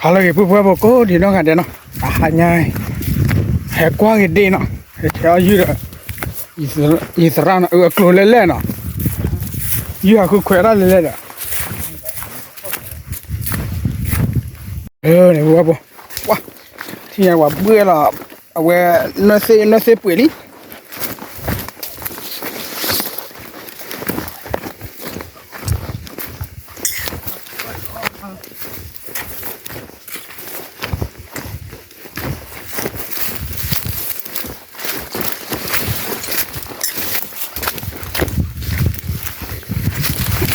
ဟါလၢအဂ့ၤ ပုၢ်ဝဲၢ်ဖိကိးဒံးနီၢ်ဂၤဒဲးနီၤ, တဟါညါ ဟဲကွၢ်က့ၤဒ့ၣ်နီၤ, ဟဲဆဲးအီၣ်ယုၢ်ဒီး ယသရၣ်နီၤ, အၢ အကျိၤလဲၣ်လဲၣ်နီၤ, ယုၢ်ဟးဃုခွဲးတၢ်လဲၣ်လဲၣ်ဒီး န့ၣ် ပုၢ်ဝဲၢ်ဖိ, ပှၤ ထံၣ်ညါပှၤဘှ့ၣ်လီၤ, အဝဲ နွဲၣ်သ့ၣ် နွဲၣ်သ့ၣ်ပှ့ၤလံ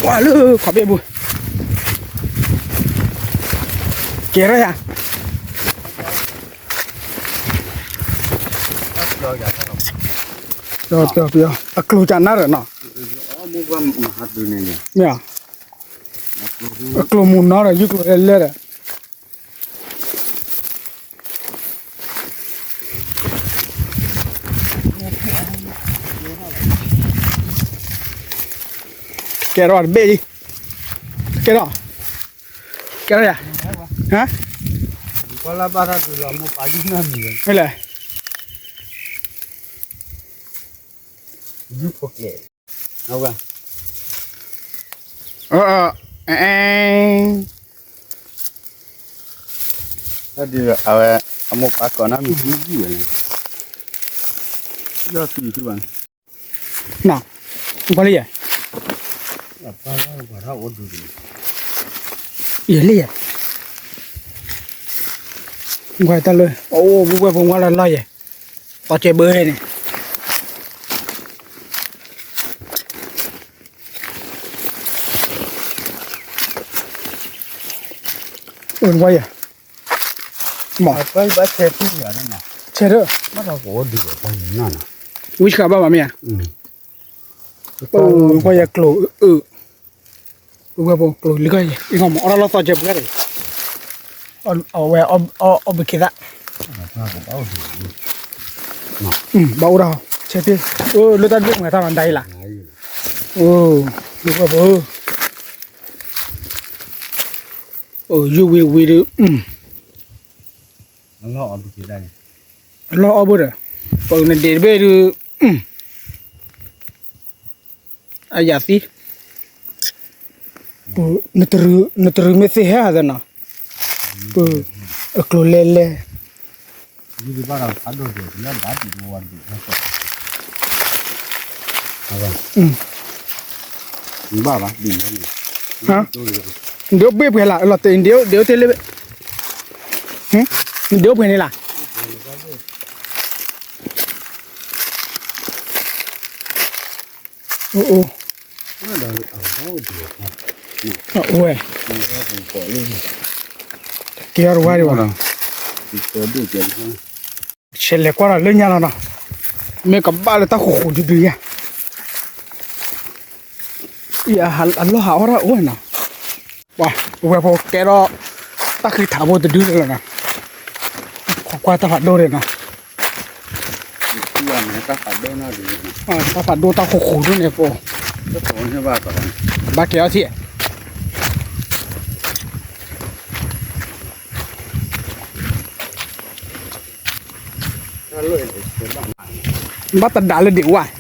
ကွၢ်လၢခီဘ့ၣ်ပူၤ, ကဲထီၣ်ယၤ, အကျိၤကနၣ်ဒီးနီၤ, မ့ၢ်, အကျိၤမူၤနီၤဒီး ယုၢ်ကျိၤလဲၣ်လဲၣ်ဒီး ကဲထီၣ်တဘ့ၣ်လံ, ကဲထီၣ်, ကဲထီၣ်ယၤ, ဟါ, လဲၣ်, အ, အဲ, အဝဲ အမိၢ်ပၢ်ကိးနၤမ့ၢ်မုၢ်ဂံၢ်ဝဲန့ၣ်, ယီၢ်သံးဘၣ်, န, ကွၢ်လံယဲ, ယဲလံယဲ, ကွၢ်တၢ်လၢ အိၣ် ပုၢ်ဝဲၢ်ဖိ ကွၢ်လၢလီၢ်ယဲ, သီကဲဘၢဟဲန့ၣ် အိၣ်ဝဲယဲ, မ့ၢ်, ဆဲးထီၣ်, ဝံၣ်ဆှးဘၣ်ဘၣ်မ့ၢ်ဧါ, အိၣ်ဝဲယဲကျိၤအၢ, ဝဲဖိကျိၤလံကီၢ်ယဲ, အံၤမ့ၢ်အီၣ်တၢ်လီၢ်သီကဲဘၢဟဲန့ၣ်, အဝဲ အီၣ်ဘုခ့သၣ်, ဘၣ်အိၣ်တၢ်, ဆဲးထီၣ်, လၢတၢ်ဒိၣ်မုာ်တၢ်မၤဒါအံၤလၢ်, လၢဝဲဖိ ယုၢ်ဝံၤဝံၤဒီး, အလီၢ်အီၣ်ဘၣ်ဒီး, ပနဒ့းတဘ့ၣ်ဒီး, အယၤသံ, နတရူးမ့ၢ်သ့ၣ်ဟဲသနီၤ, ပ, အကျိၤလဲၣ်လဲၣ် ဒ်အိၣ်ဘ့ၣ်ပှဲၤလၢ်, လီၤတဲာ်ဒ်အိၣ်တ့ၢ်လၢ, ဒ်အိၣ်ပှဲၤန့ၣ်လၢ်, အိၣ်, အိၣ်ဝဲ, ကဲအီၤတဝါဒံးဘၣ်, ဆဲးလဲၤကွၢ်ဒီးလၢညါလီၤနီၤ, မ့ၢ်ကဘၣ်လၢတၢ်ဃိဃိဒုဒုယါ, အလီၢ်ဟးအီၣ်တၢ်အိၣ်နီၤ, ပှၤ ပဝဲဖိကဲထီၣ် တၢ်ဃံထးဖိတဒုလီၤနီၤ, ခိးကွၢ်တၢ်ဖးဒိၣ်န့ၣ်နီၤ, တၢ်ဖးဒိၣ်တၢ်ဃိဃိဒိၣ်န့ၣ်ပှၤ, ဘၣ်ကဲအီၤထံၣ် ဘၣ်တဒါလၢဒံးဝါ, ပ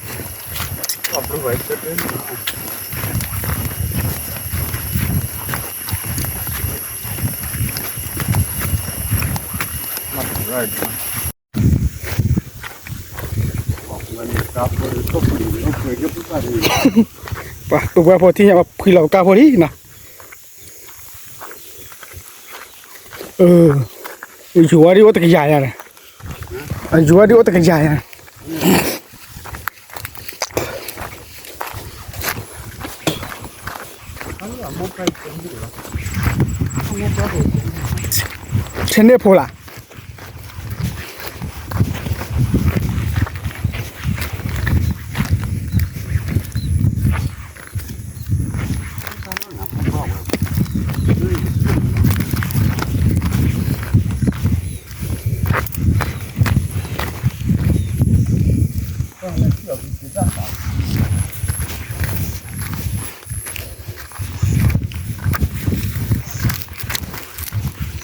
ှၤ ပဝဲဖိထံၣ်ညါ ပှၤဖှံလီၤပကါဖိလံနီၤ, ယိၤဝါဒ်အိၣ်တကယၤယၤ, ယိၤဝါဒ်အိၣ်တကယၤယၤ, ဆ့န့ၢ်ဖိလၢ် ဆ့န့ၢ်ဖိလၢ်,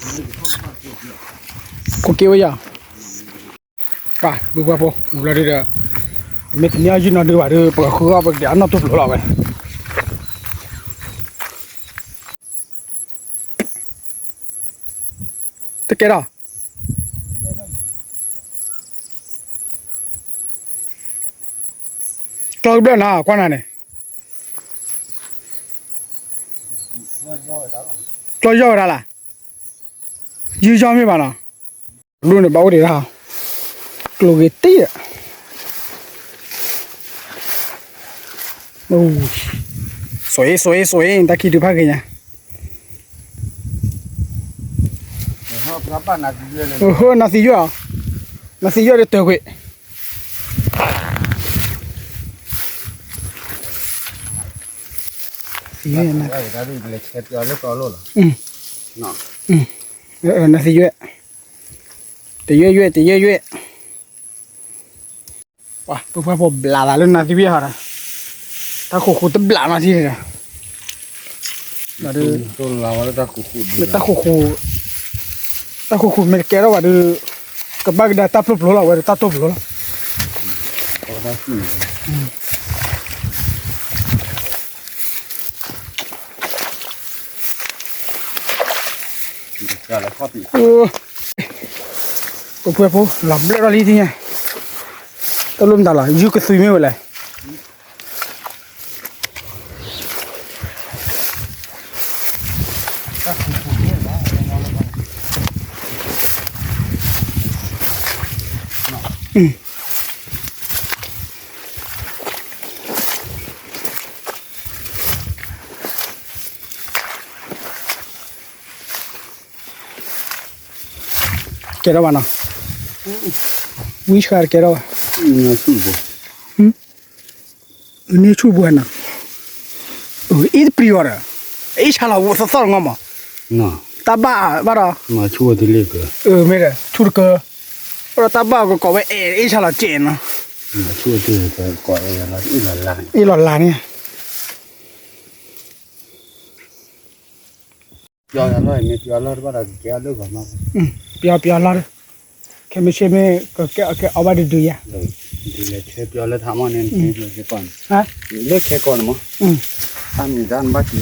ခိၣ်က့ဝဲယၤ, ပှၤ ပုၢ်ဖိဝဲၢ်ဖိ ဝံၤလီၤဒုဒီး မ့ၢ်တနံၤအီၣ်ယုၢ်နီၢ်ဒုဘၣ်ဒီး ပကဃုအီၣ်ပကတဲအနီၢ်တိၢ်ပျိလီၤဝဲ, တကဲဒီး ကျီကဘျၢၣ်နၤ ကွၢ်နၤန့ၣ်, ကျီယီၢ်ဝဲဒၣ်လၢ်, ယုၢ်ယီၢ်မ့ၢ်ဘၣ်နီၤ, ဒိၣ်န့ၣ်ဘၣ်အိၣ်ဒံးတၢ်, ကျိၤဂ့ၤတံၢ်ဒီး စွ့စွ့စွ့ တၢ်ခံဒုဖးဂ့ၤညါ, နသံယွဲၢ်အီၤ, နသံယွဲၢ်ဒီးတၢၢ်ကွံာ် သံယွဲၢ်, နသံယွဲၢ်, တယွဲၢ်ယွဲၢ် တယွဲၢ်ယွဲၢ်, ပှၤ ပှၤဖိဘျးသးလၢနသံယွဲၢ်ဟီဒီး, တၢ်ဃူဃူတဘျးနီၤထံၣ်ဒီး, လၢတၢ်ဃူဃူ, တၢ်ဃူဃူမ့ၢ်တကဲထီၣ်ဘၣ်ဒီး, ကဘၣ်ကဒါတၢ်ပျိပျိလီၤ ဝဲဒီးတၢ်တိၢ်ပျိလီၤ. ပှၤဖိ လီၤဘျၢၣ်ထီၣ်လံထံၣ်ညါ, တလိၣ်မတၤလီၤ ယုၢ်ကသွံမ့ၢ်ဝဲလဲၣ်. ကဲထီၣ်ဘၣ်နီၤ, ဝံဆှါတကဲထီၣ်ဘၣ်, န့ၢ်ဆူၣ်ဘၣ်နီၤ, အ့ၣ်တပျံၤအီၤဒီး, အ့ၣ်ဆါလီၤဝဲသီသီတငီမး, တၢ်ဘၣ်ဘၣ်ဒီး, မ့ၢ်ဒီး ဆူၣ်တကၢ, ဒီးတၢ်ဘၣ်ကကိးဝဲအဲၣ်အ့ၣ်ဆါလီၤစဲးနီၤ, အ့ၣ်လီၤလးန့ၣ်, ပျီပျီလီၤ, ခဲမုၢ်ဆ့ၣ်မ့ၢ်ကကဲအီၣ်ဘၣ်တဒုယၤ, လၢခဲကီၢ်န့ၣ်မး, တၢ်မံၤတၢ်နဘၣ်က့ၤ,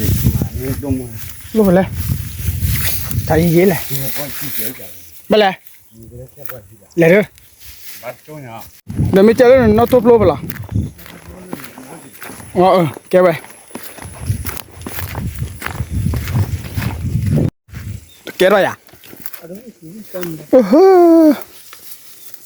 လိၣ်ဖဲလဲၣ်, တၢ်အံၤဂ့ၤလဲၣ်, ဘၣ်လဲၣ်, လဲၤဒုး, ဒီးမ့ၢ်ကဲလၢနီၢ်တိၢ်ပျိပလီၤ, ကဲဝဲ ကဲထီၣ်ယၤ,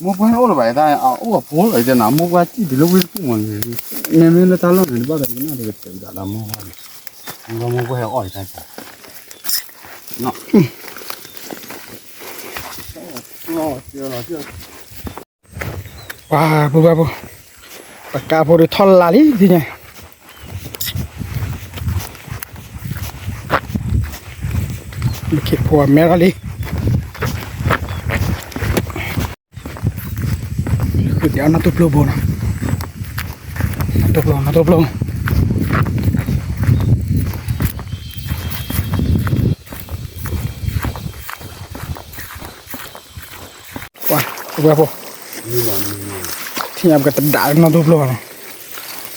မိၢ်ပှၢ်အိၣ်လၢၤဘၣ်, အိၣ်အဖိလီၤတဲနၤ, မိၢ်ပှၢ်စံၣ်တုၤလၢဝ့ၢ်တကူၣ်မး, မ့မ့ၢ်လၢတၢ်လီၢ်န့ၣ် တဘၣ်ဒီးကနၣ်ဒီးကတဲာ်ဒၣ်လၢမိၢ်ပှၢ်န့ၣ်, မိၢ်ပှၢ်ဟဲအီၣ်တၢ် ပှၤ ပှၤဖိ, ပကါဖိဒီးထီၣ်လါလံသ့ၣ်ညါ, ပက့ၤဖိ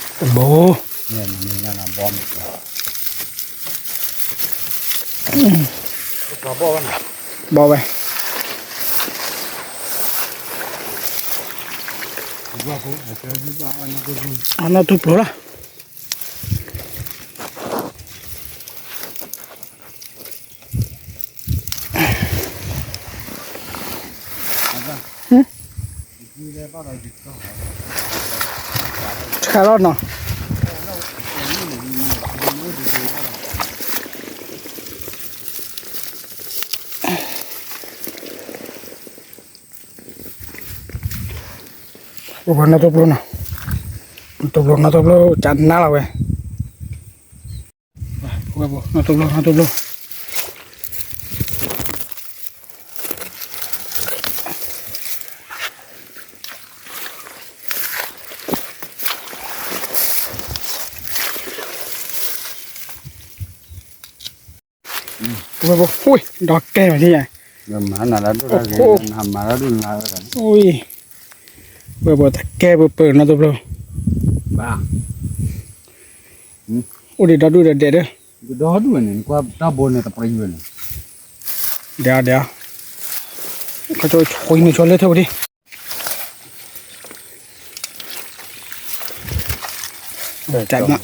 အမဲထီၣ်လံ, ဃုသ့ၣ်အီၣ်နီၢ်တိၢ်ပျိဘိနီၤ, နီၢ်တိၢ်ပျိ နီၢ်တိၢ်ပျိ ပှၤ ပှၤဖိ, ထံၣ်ညါပကတဒၣ်နီၢ်တိၢ်ပျိဘၣ်နီၤ, တဘိ, ဘီဝဲ, အနီၢ်တိၢ်ပျိလီၤ. ဆှါလီၤနီၤ, ပှၤနီၢ်တိၢ်ပျိနီၤ, နီၢ်တိၢ်ပျိ နီၢ်တိၢ်ပျိ ကနါလီၤဝဲ, နီၢ်တိၢ်ပျိ နီၢ်တိၢ်ပျိ ပှၤဖိ ဒီးကဲမး မၤနၤလၢဒိၣ်တၢ်ဂ့ၤ, မၤတၢ်ဒိၣ်နၤ, ဝဲပှၤတကဲပပၢၢ်နီၢ်တိၢ်ဖျိ, အိၣ်ဒံးဒီဒူၣ်ဒီးဒဲးဒီး, ဒီဒူၣ်န့ၣ် ကွၢ်တၢ်ဘိန့ၣ်တပှဲၤဝဲန့ၣ်, ဒဲးဒဲး, ခီဆိန့ၣ်ဆိလၢထၢၣ်ဝဲဒၣ် တၢ်နၢ်,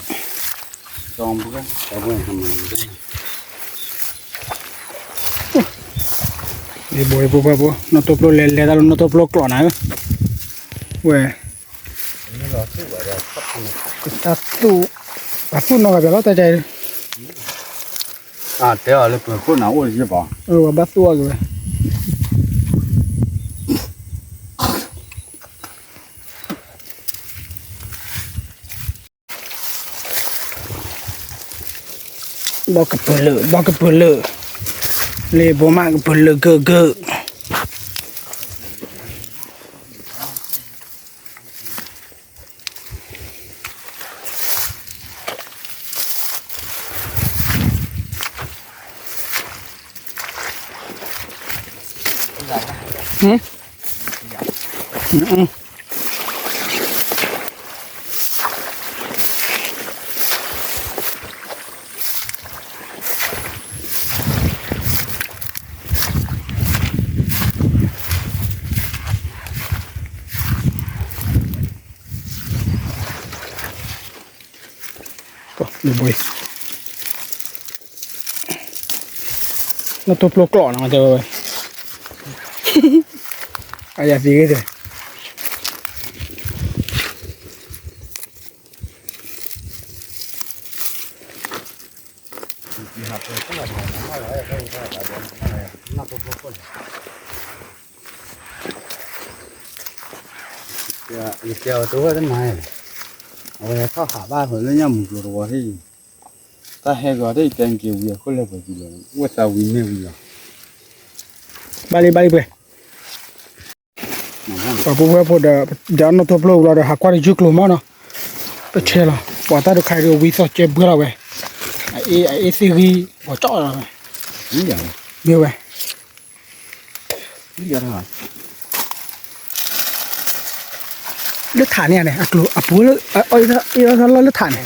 ဘိဘိဘိဘိ, နီၢ်တိၢ်ဖျိလဲၤလဲၤတၢ်လၢနီၢ်တိၢ်ဖျိကျိးနၤဧၢ, ဝဲ, တၢ်သူၣ်, ပှၤသူၣ်နီၢ်ဂၤပၠးလီၤတၢ်ကါ, တဲအီၤလၢပှၤခိၣ်နၢ်အိၣ်ယ့ၢ်ပီၤ, ပှၤဘၣ်သူၣ်အီၤက့ၤဝဲ ဒီကပၢၢ်လၢာ်, ဒီကပၢၢ်လၢာ်, လ့ဘိမးကပၢၢ်လၢာ်ဂၢၢ်ဂၢၢ်, နီၢ်တိၢ်ဖျိကျိးနီၤတဲဝဲ, အယသံဂ့ၤတဲ ယတဲအီၤတဝဲတနၤ, အဝဲဟဲထီၣ်ဟးဘၣ်ဖဲလၢညၣ်မူကျိၤတဝီဟံၣ်, တၢ်ဟဲကီးတၢ်အံၤတဲက့ၤဝံၤအခိၣ်လၢပှဲၤကံလီၤ, ဝဲသးဝံၤမ့ၢ်ဝံၤလီၤ, ဘၣ်လံဘၣ်လံပှဲၤ, ပှၤပူၤဝဲဖိဒီး, ဒီးနီၢ်တိၢ်ဖျိဝံၤလီၤဒီး ဟးကွၢ်တယုၢ်ကျိၤမးနီၤ, ပဆဲးလီၤ, ပှၤတၢ်ဒုးခါဒုးဝံသီၣ်ကဲဘှဲလီၤဝဲ, အအ့ၣ်သ့ၣ်ဂံၢ်, ပှၤကၠီလီၤဝဲ, မ့ၢ်ဝဲ လၢထးန့ၣ်န့ၣ် အကျိၤအပူၤလၢ, အအ့ၣ်လီၤလီၤလၢထးန့ၣ်,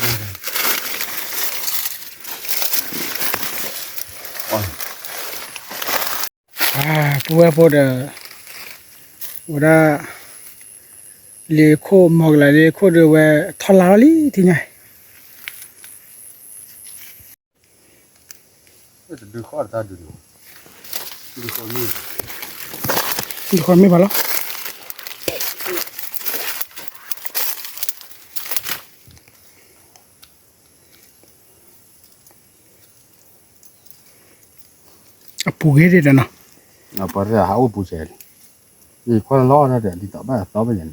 ပူၤဝဲဖိဒီး, ဝဲဒၣ်, လ့ခိၣ်မီၤကလၤလ့ခိၣ်ဒုးဝဲ, ထီၣ်လါလီၤလံထံညါ ဒုးဃီမ့ၢ်ဘၣ်လီၤ. အပူၤဂ့ၤဒံးဒီးနီၤ, ပှၤတဟးအိၣ်ပူၤစဲးလံ, ယခွါလီၤဒီးဒ်သိးဘၣ်သီဘၣ်ယၤန့ၣ်, ဒီးသီ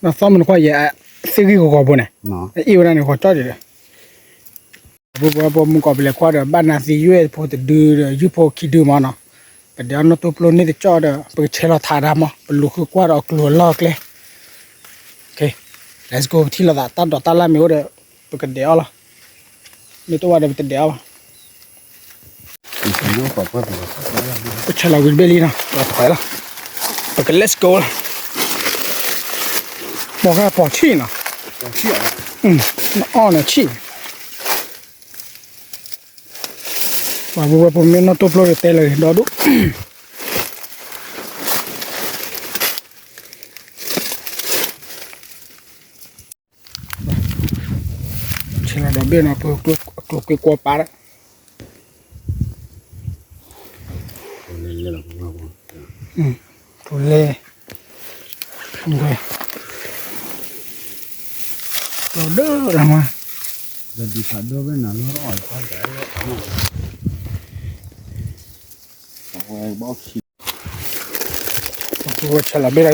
မုၢ်နခွါယဲ, သ့ၣ်ဂံၢ်ဂီၤဂီၤဖိန့ၣ်, အအ့ၣ်ဝဲဒၣ်န့ၣ် ဂီၤကၠီဒံးဒီး ပှၤပှၤမုၢ်ကီၢ်ပလဲၤကွၢ်ဒီး ဘၣ်နၤသံယွဲၢ်ဖိတဒုဒီး ယုၢ်ဖိခံဒုမးနီၤ, ပဒဲးအီၣ်နီၢ်တိၢ်ဖျိန့ၢ်တကၠီဒီး ပကဆဲးလီၤထးဒၣ်မး ပလူၤဃုကွၢ်ဒီးအကျိၤအလီၢ်အကျဲ, let's go ပထံၣ်လိာ်သး တၢ်ဒိးတၢ်လၢ်မ့ၢ်အိၣ်ဒီး ပကဒဲးအီၣ်လီၤ, မ့ၢ်တအိၣ်ဘၣ်ဒီးပတဒဲးအီၣ်ဘၣ် ပဆဲးလီၤဝံၤတဘ့ၣ်လံနီၤ ပှၤဖီလီၤ, ပက let's go လီၤ, မ့ၢ်ဂ့ၤပီၤဆံၣ်နီၤ, နအီၣ်န့ၣ်ဆံၣ်, ပှၤဝဲပမ့ၢ်နီၢ်တိၢ်ဖျိဒီးတဲလၢာ်ဒီဒူၣ်, ဆဲးလီၤဒီးဘ့ၣ်နီၤ ပကျိၤကွံာ်ကွီပာ်ဒီး ကျိၤလဲ, ကျိၤဒၢလီၤမး, ဆဲးလီၤဘ့ၣ်လီၤလံ,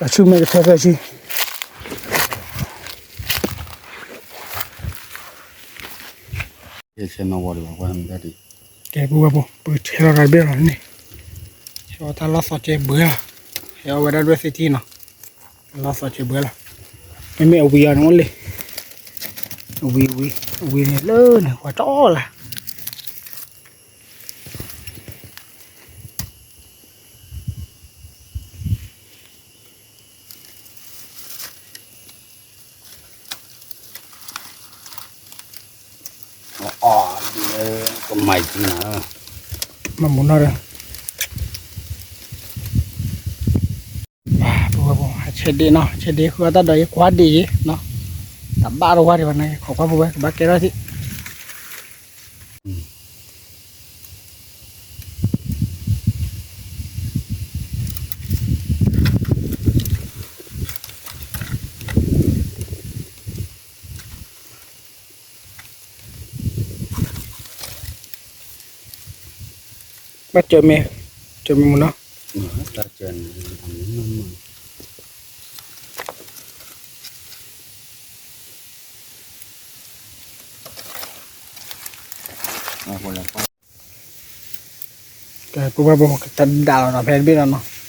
အဆူၣ်မ့ၢ်ကထၢဖဲဆံ ဆဲးနီၢ်ဝီၤဒံးဘၣ်, ကဲ ပဝဲဖိ ပကဆဲးလီၤတၢ်တဘ့ၣ်လီၤန့ၣ်, ဆဲးအီၣ်တၢ်လီၢ်သီကဲဘှဲလီၤ, ဟဲအီၣ်ဝဲဒၣ်ဒွဲၣ်သ့ၣ်ထံနီၤ, လီၢ်သီကဲဘှဲလီၤ, မ့မ့ၢ်အဝံၤအီၤန့ၣ်အိၣ်လံ, အဝံၤအဝံၤ အဝံၤန့ၣ်လၢန့ၣ် ပှၤကၠီလၢ် မၤမူနီၢ်ဒီး ပဝဲပူၤ ဆဲးဒ့နီၤ ဆဲးဒ့ဃုအတၢ်ဒီး ယကွၢ်ဒ့ၣ်ယ့နီၤ တဘၣ်တဝါဒံးဘၣ်န့ၣ် ခိးကွၢ်ပဝဲ ကဘၣ်ကဲထီၣ်ထံၣ် ဘၣ်ကၢၤမ့ၢ် ကၢၤမ့ၢ်မုၢ်နီၤ ပဝဲပူၤ ကတဒၣ်လီၤနီၤ ဖဲတဘ့ၣ်လီၤနီၤ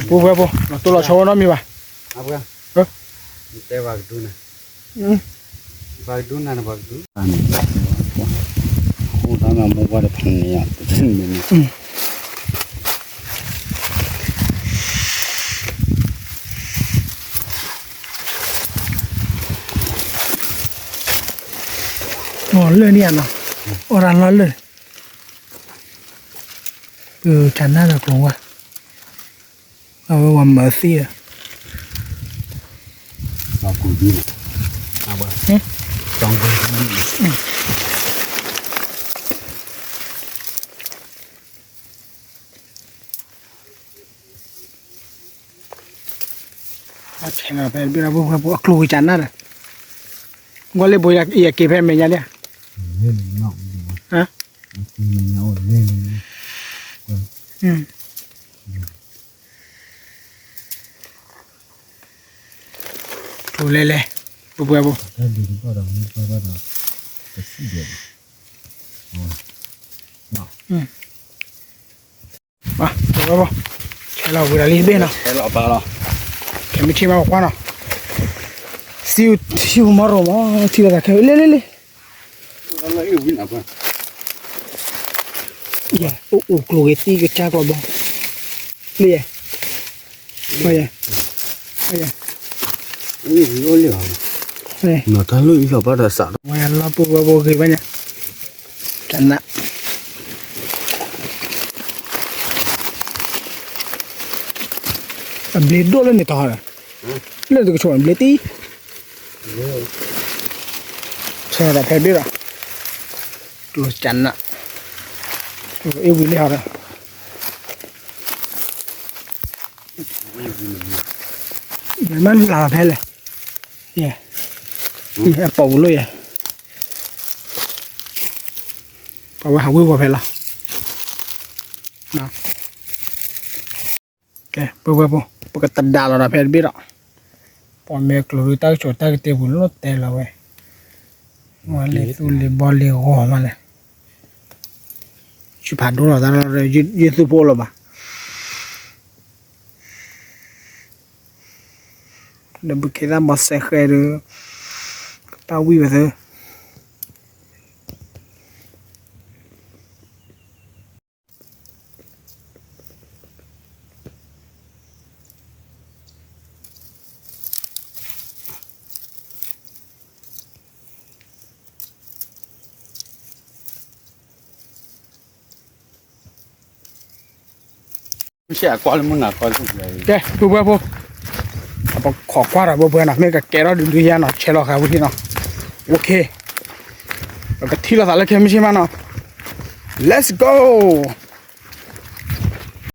ပူၤဖဲပူၤ လီၤတိၢ်လီၤဆီဝဲနီတမံၤဘၣ် တဲပှၤကဒုနၤ ပှၤကဒုနၤန့ၣ်ပှၤကဒု အိၣ်တၢ်မၤမိၢ်ပှၢ်တဖၣ်န့ၣ် လၢၢ်န့ၣ်ဧါနီၤ အိၣ်တၢ်လီၢ်လၢၢ် ပကနၣ်ဒီးကျိၤဝါ အဝဲဝဲမၤသံၣ်ဒီး ဖဲဘ့ၣ်ဒီးပူၤဖဲပူၤ အကျိၤဝဲကနၣ်ဒီး ကွၢ်လၢဘိယက့ၤဖဲမဲာ်ညါလံ ကျိၤလဲၤလဲၤ ပပှဲၤပူၤ ဆဲးလီၤဝံၤဒီးလံတဘ့ၣ်နီၤ ခဲမုၢ်ထံၣ်မးပကွၢ်နီၤ စံၣ်မီၢ်ရိၤမး ထံၣ်လိာ်သးခဲ လ့လ့လ့ အိၣ်ကျိၤဂ့ၤသံကစၢ်ကျီဘီ လ့ နီၤတၢ်လၢအံၤလီၤဘၣ်ဒီးစးထီၣ် ဝဲလီၤပူၤဝဲပူၤဂ့ၤဘၣ်ညါ ကနၣ် အဘျ့ဒိၣ်လၢန့ၣ်တီၤဒီး လၢတကဆိးဘျ့တံၢ် ဆဲးဒီးဖဲဘ့ၣ်ဒီး ကျိၤကနၣ် အ့ၣ်ဝံၤလံဟီဒီး မ့ၢ်လၢဖဲလဲၣ် အပိာ်ပူၤလၢယဲ ပဝဲဟးဝ့ၤဝီၤဖဲလီၤ ကဲ ပဝဲပူၤ ပကတဒၣ်လီၤဒီးဖဲတဘ့ၣ်ဒီး ပှၤမ့ၢ်ကျိၤဒုတၢ်ကဆိးတၢ်ကတဲပူၤလီၤတဲလီၤဝဲ ဝဲလံာ်သူလံာ်ဘီလံာ်ဂီၤမးလဲၣ် ဆံးဖးဒိၣ်လီၤသးလီၤ ယသုဖိလီၤဘၣ် ဒီးပက့ၤသၣ်ဘီစဲးဃဲဒီး ကတၢ်ဝံၣ်ဝဲသၢ ကဲ ပဝဲဖိ ပခိးကွၢ်ဒီးပဝဲနီၤ မ့ၢ်ကကဲထီၣ်ဒုဒုယါနီၤ ဆဲးလီၤဃာ်ဝံၤနီၤ OK ပကထံၣ်လိာ်သးလၢခဲမုၢ်ဆ့ၣ်မးနီၤ Let's go